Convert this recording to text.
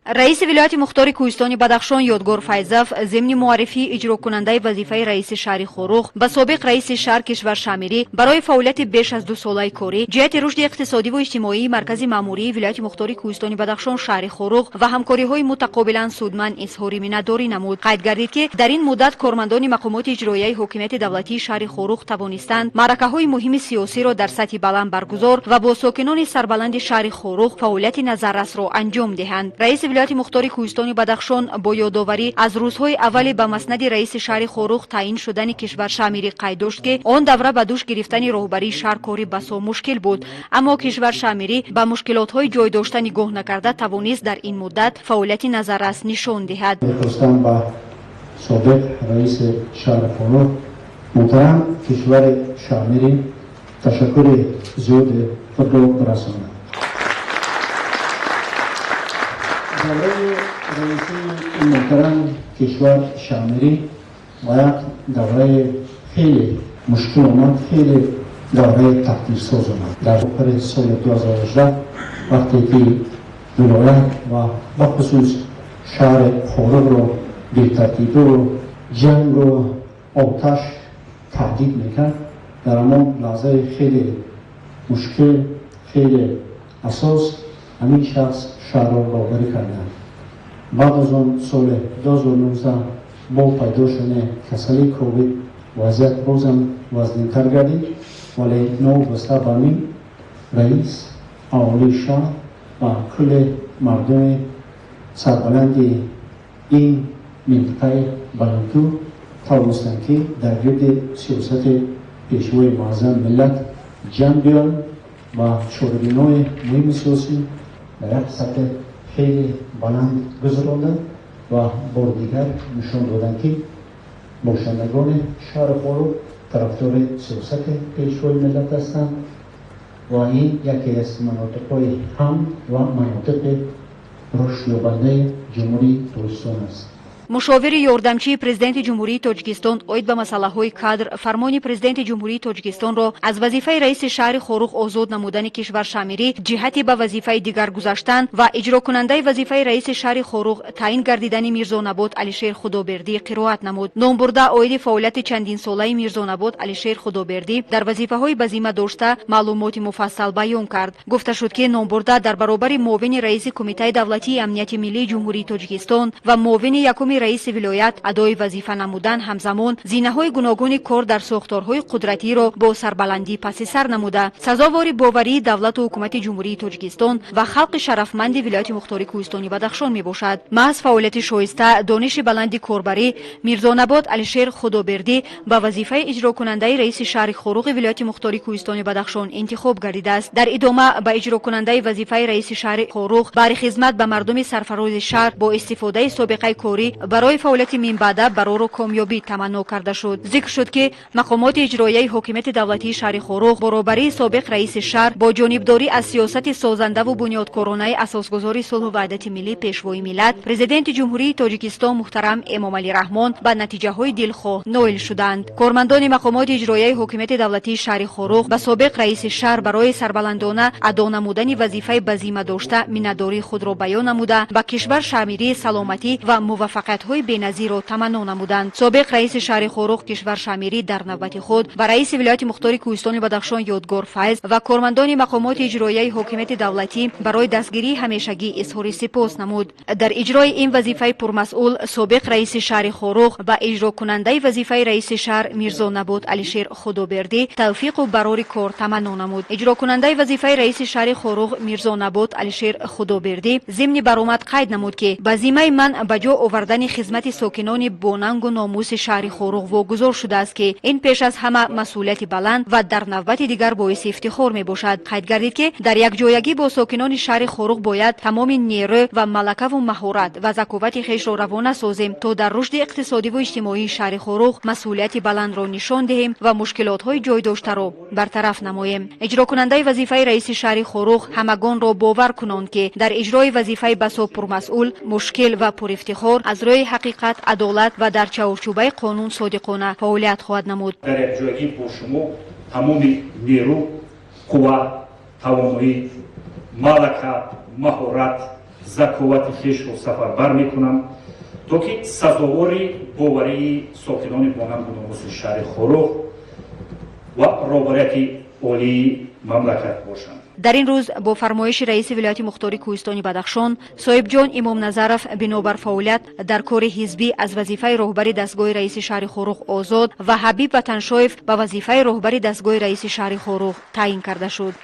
Раиси вилояти мухтори Кӯҳистони Бадахшон Ёдгор Файзов зимни муаррифии иҷрокунандаи вазифаи раиси шаҳри Хоруғ ба собиқ раиси шаҳр Кишвар Шамирӣ барои фаъолияти беш аз 2-солаи корӣ ҷиҳати рушди иқтисодиву иҷтимоии маркази маъмурии вилояти мухтори Кӯҳистони Бадахшон, шаҳри Хоруғ ва ҳамкориҳои мутақобилан судманд изҳори миннатдорӣ намуд. Қайд гардид, ки дар ин муддат кормандони мақомоти иҷроияи ҳокимияти давлатии шаҳри Хоруғ тавонистанд маъракаҳои муҳими сиёсиро дар сатҳи баланд баргузор ва бо сокинони сарбаланди шаҳри Хоруғ фаъолияти назаррасро анҷом диҳанд. Раиси вилояти мухтори Кӯҳистони Бадахшон бо ёдоварӣ аз рӯзҳои аввали ба маснади раиси шаҳри Хоруғ таъин шудани Кишвар Шамирӣ қайд дошт, ки он давра ба дӯш гирифтани роҳбарии шаҳр кори басо мушкил буд, аммо Кишвар Шамирӣ ба мушкилотҳои ҷой дошта нигоҳ накарда, тавонист дар ин муддат фаъолияти назаррас нишон диҳад. Мехостам ба собиқ раиси шаҳри Хоруғ, муҳтарам Кишвари Шамирӣ, ташаккури зиёди худро бирасонам. Давраи раисии муҳтарам Кишвар Шамирӣ ба як давраи хеле мушкил омад, хеле давраи тақдирсоз омад. Дар охири соли 2018, вақте ки вилоят ва бахусус шаҳри Хоруғро бетартибиву ҷангу оташ таҳдид мекард, дар ҳамон лаҳзаи хеле мушкил, хеле асос ҳамин шахс шаҳрро роҳбарӣ карданд. Баъд аз он соли 2019 бо пайдо шудани касалии ковид вазъият бозам вазнинтар гардид, вале новобаста ба ҳамин раис, аҳолии шаҳр ва кулли мардуми сарбаланди ин минтақаи баландкӯҳ тавонистанд, ки дар гирди сиёсати Пешвои муаззами миллат ҷамъ биёянд ва чорабинои муҳими сиёсӣ дар як сатҳи хеле баланд гузаронданд ва бори дигар нишон доданд, ки бошандагони шаҳри Хоруғ тарафдори сиёсати Пешвои миллат ҳастанд ва ин яке аз манотиқҳои ҳам ва манотиқи рушдёбандаи Ҷумҳурии Тоҷикистон аст. Мушовири ёрдамчии Президенти Ҷумҳурии Тоҷикистон оид ба масъалаҳои кадр фармони Президенти Ҷумҳурии Тоҷикистонро аз вазифаи раиси шаҳри Хоруғ озод намудани Кишвар Шамирӣ ҷиҳати ба вазифаи дигар гузаштан ва иҷрокунандаи вазифаи раиси шаҳри Хоруғ таъин гардидани Мирзонабот Алишер Худобердӣ қироат намуд. Номбурда оиди фаъолияти чандинсолаи Мирзонабот Алишер Худобердӣ дар вазифаҳои ба зимма дошта маълумоти муфассал баён кард. Гуфта шуд, ки номбурда дар баробари муовини раиси Кумитаи давлатии амнияти миллии Ҷумҳурии Тоҷикистон ва муовини якуми раиси вилоят адои вазифа намудан, ҳамзамон зинаҳои гуногуни кор дар сохторҳои қудратиро бо сарбаландӣ паси сар намуда, сазовори боварии давлату ҳукумати Ҷумҳурии Тоҷикистон ва халқи шарафманди вилояти мухтори Кӯҳистони Бадахшон мебошад. Маҳз фаъолияти шоиста, дониши баланди корбарӣ Мирзонабот Алишер Худобердӣ ба вазифаи иҷрокунандаи раиси шаҳри Хоруғи вилояти мухтори Кӯҳистони Бадахшон интихоб гардидааст. Дар идома ба иҷрокунандаи вазифаи раиси шаҳри Хоруғ баҳри хизмат ба мардуми сарфарози шаҳр бо истифодаи собиқаи корӣ барои фаъолияти минбаъда барору комёбӣ таманно карда шуд. Зикр шуд, ки мақомоти иҷроияи ҳокимияти давлатии шаҳри Хоруғ баробарии собиқ раиси шаҳр бо ҷонибдорӣ аз сиёсати созандаву бунёдкоронаи асосгузори сулҳу ваҳдати миллӣ, Пешвои миллат, Президенти Ҷумҳурии Тоҷикистон муҳтарам Эмомалӣ Раҳмон ба натиҷаҳои дилхоҳ ноил шуданд. Кормандони мақомоти иҷроияи ҳокимияти давлатии шаҳри Хоруғ ба собиқ раиси шаҳр барои сарбаландона адо намудани вазифаи ба зимма дошта миннатдории худро баён намуда, ба Кишвар Шамирӣ саломатӣ ва муваффақиятҳои беназирро таманно намуданд. Собиқ раиси шаҳри Хоруғ Кишвар Шамирӣ дар навбати худ ба раиси вилояти мухтори Кӯҳистони Бадахшон Ёдгор Файз ва кормандони мақомоти иҷроияи ҳокимияти давлатӣ барои дастгирии ҳамешагӣ изҳори сипос намуд. Дар иҷрои ин вазифаи пурмасъул собиқ раиси шаҳри Хоруғ ба иҷрокунандаи вазифаи раиси шаҳр Мирзонабот Алишер Худобердӣ тавфиқу барори кор таманно намуд. Иҷрокунандаи вазифаи раиси шаҳри Хоруғ Мирзонабот Алишер Худобердӣ зимни баромад қайд намуд, ки ба зиммаи ман ба ҷо овардани хизмати сокинони бонангу номуси шаҳри Хоруғ вогузор шудааст, ки ин пеш аз ҳама масъулияти баланд ва дар навбати дигар боиси ифтихор мебошад. Қайд гардид, ки дар якҷоягӣ бо сокинони шаҳри Хоруғ бояд тамоми нерӯ ва малакаву маҳорат ва заковати хешро равона созем, то дар рушди иқтисодиву иҷтимоии шаҳри Хоруғ масъулияти баландро нишон диҳем ва мушкилотҳои ҷой доштаро бартараф намоем. Иҷрокунандаи вазифаи раиси шаҳри Хоруғ ҳамагонро бовар кунонд, ки дар иҷрои вазифаи басо пурмасъул, мушкил ва пурифтихор аз рӯи ҳақиқат, адолат ва дар чаҳорчӯбаи қонун содиқона фаъолият хоҳад намуд. Дар якҷоягӣ бо шумо тамоми нерӯ, қувва, тавоноӣ, малака, маҳорат, Заковати хешро сафарбар мекунам, то ки сазовори боварии сокинони бонангу номуси шаҳри Хоруғ ва роҳбарияти олии мамлакат бошам. Дар ин рӯз бо фармоиши раиси вилояти мухтори кӯҳистони Бадахшон Соҳибҷон Имомназаров бинобар фаъолият дар кори ҳизбӣ аз вазифаи роҳбари дастгоҳи раиси шаҳри Хоруғ озод ва Ҳабиб Ватаншоев ба вазифаи роҳбари дастгоҳи раиси шаҳри Хоруғ таъин карда шуд.